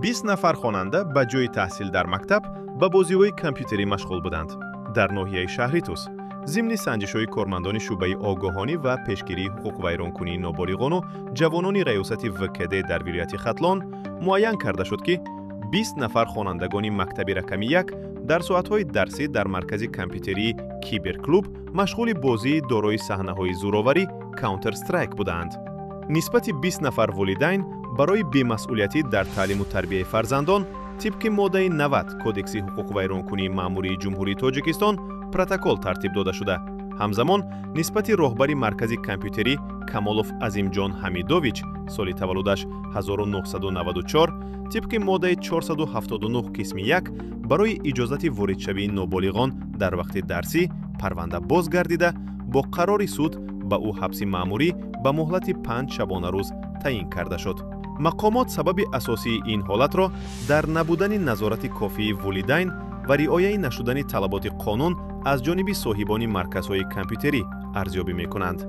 20 нафар хонанда ба ҷои таҳсил дар мактаб ба бозиҳои компютерӣ машғул буданд. Дар ноҳияи Шаҳритус зимни санҷишҳои кормандони шӯъбаи огоҳонӣ ва пешгирии ҳуқуқвайронкунии ноболиғону ҷавонони раёсати ВКД дар вилояти Хатлон муайян карда шуд, ки 20 нафар хонандагони мактаби рақами 1 дар соатҳои дарсӣ дар маркази компютерии «Киберклуб» машғули бозии дорои саҳнаҳои зӯроварӣ Counter Strike будаанд. Нисбати 20 нафар волидайн барои бемасъулиятӣ дар таълиму тарбияи фарзандон тибқи моддаи 90 Кодекси ҳуқуқвайронкунии маъмурии Ҷумҳурии Тоҷикистон протокол тартиб дода шуда, ҳамзамон нисбати роҳбари маркази компютерӣ Камолов Азимҷон Ҳамидович, соли таваллудаш 1994, тибқи моддаи 479 қисми 1 барои иҷозати воридшавии ноболиғон дар вақти дарсӣ парванда боз гардида, бо қарори суд ба ӯ ҳабси маъмурӣ ба муҳлати 5 шабонарӯз таъин карда шуд. Мақомот сабаби асосии ин ҳолатро дар набудани назорати кофии волидайн ва риояи нашудани талаботи қонун аз ҷониби соҳибони марказҳои компютерӣ арзёбӣ мекунанд.